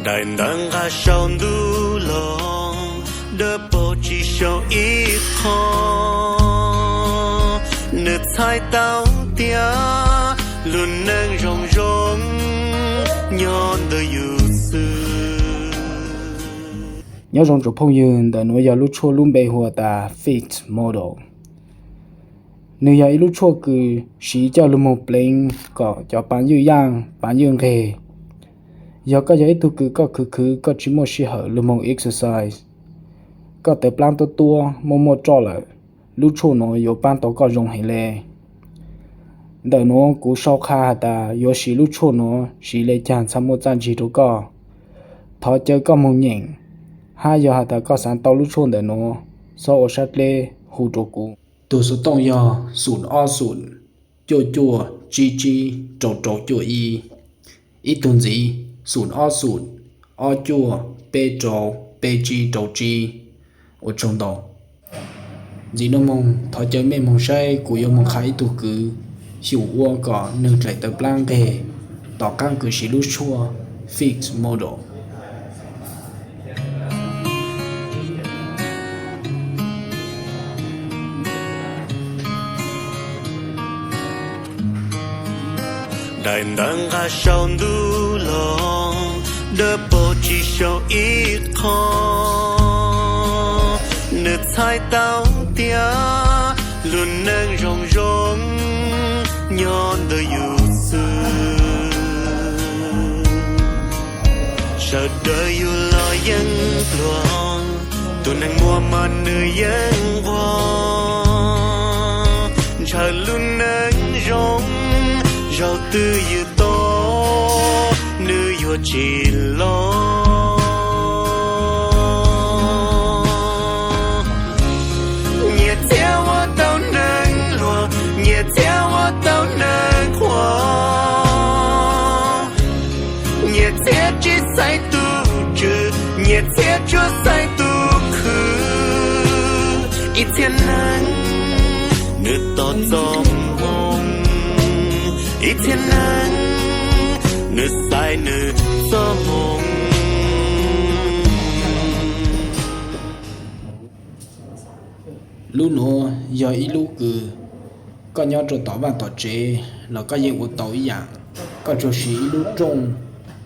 Daim ntawv nqa sau ntuj los, dawb paug tsis sau ib qho. Nws txhais tau tias lub neej zoo zoo nyob ntawm yus xwb. Nyob zoo tsoom phooj ywg, ntawm nuav yog lub tshuaj lub npe hu tas Fit Model. Nws yog ib lub tshuaj kws siv coj lug moog pleev kom cov paav ywj yaaj, paav ywj nqeg. Yog koj yog ib tug kws koj khwv khwv koj tsis muaj sij hawm lug moog exercise, koj tawv plaab tuab tuab muaj muaj roj lawm, lub tshuaj nuav yuav paab tau koj zoo heev le. Ntawm nuav kuv sau qha has tas yuav siv lub tshuaj nuav siv le caag txhaj muaj txaj ntsig rua koj. Thov caw koj moog nyeem, hab yog has tas koj xaav tau lub tshuaj ntawm nuav, txhob ua sab dleb hu rua kuv. Tug xuv tooj yog xum ob xum cuaj cuaj tsib tsib rau rau cuaj ib. Ib tug ntxiv, xum ob xum ob cuaj peb rau peb tsib rau tsib. Ua tsaug ntau. Ntxiv nuav moog thov caw mej moog saib kuv yuav moog qha ib tug kwv xyum ua kom nwg dlaim tawv plaab nqeg tom qaab kws siv lub tshuaj Fit Model. Daim ntawv nqa sau ntuj los, dawb paug tsis sau ib qho. Nws txhais tau tias lub neej zoo zoo nyob ntawm yus xwb. Sawv dlawg yug los yeej pluag, tus neeg muaj mas nws yeej nquag. Ntshaw lub neej zoo, zaum twg ywm tau, nws yuav tsis los. Nyias txhiab ua tau neeg luag, nyias txhiab ua tau neeg qhuas. Nyias txhiab tsis xaiv tug tswv, nyias txhiab tsuas xaiv tug khwv. Ib txhia neeg nws tos txoj moo, ib txhia neeg nws xaiv nws txoj moo. Lub nuav yog ib lub kws koj nyob rau tom vaj tom tsev los koj yeej ua tau ib yaam. Koj tsuas siv ib lub rooj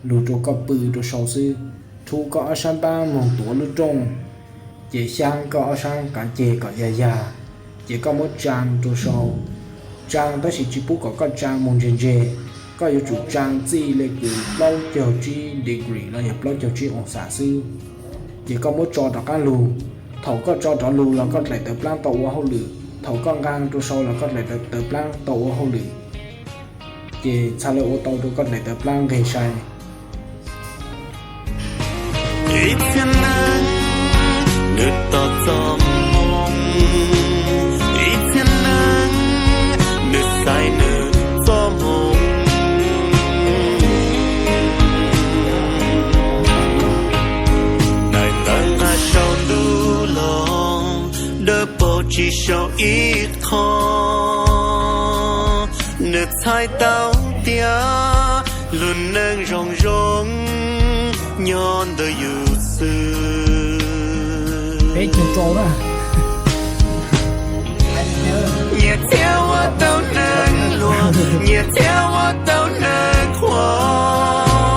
lug rua koj pw rua sau xwb, rhuv koj ob sab ntaab moog tuav lub rooj, ces xyaab koj ob sab qaav ceg kom yag yag, ces koj muab tsaa rua sau. Tsaa tab sis tsis pub kom koj tsaa moog ntseg ntseg, koj yuav tsum tsaa txij le kws plaub caug tsib degree los yog plaub caug tsib oos xas xwb. Ces koj muab tso rov qaab lug. Thaum koj tso rov lug los koj dlaim tawv plaab tau ua hauj lwm, thaum koj nqaa rua sau los koj dlaim tawv plaab tau ua hauj lwm. Ces txhad le ua tau rua koj dlaim tawv plaab nqeg sai. Ib txhia neeg nws tos txoj moo, ib txhia neeg nws xaiv nws txoj moo. Daim ntawv nqa sau ntuj los, dawb paug tsis sau ib qho. Nws txhais tau tias lub neej zoo zoo nyob ntawm yus xwb. Nyias txhiab ua tau neeg luag, nyias txhiab ua tau neeg qhuas.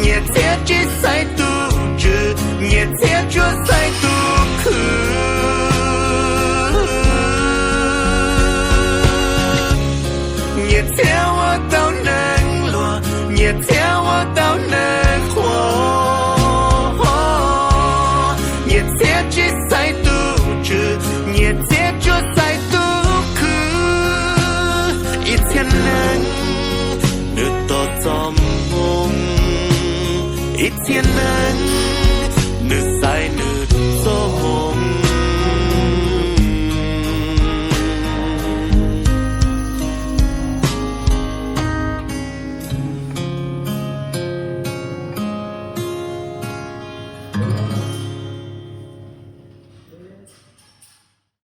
Nyias txhiab tsis xaiv tug tswv, nyias txhiab tsuas xaiv tug khwv. Nyias txhiab ua tau neeg luag, nyias txhiab ua tau neeg qhuas. Nyias txhiab tsis xaiv tug tswv, nyias txhiab tsuas xaiv tug khwv. Ib txhia neeg nws tos txoj moo, ib txhia neeg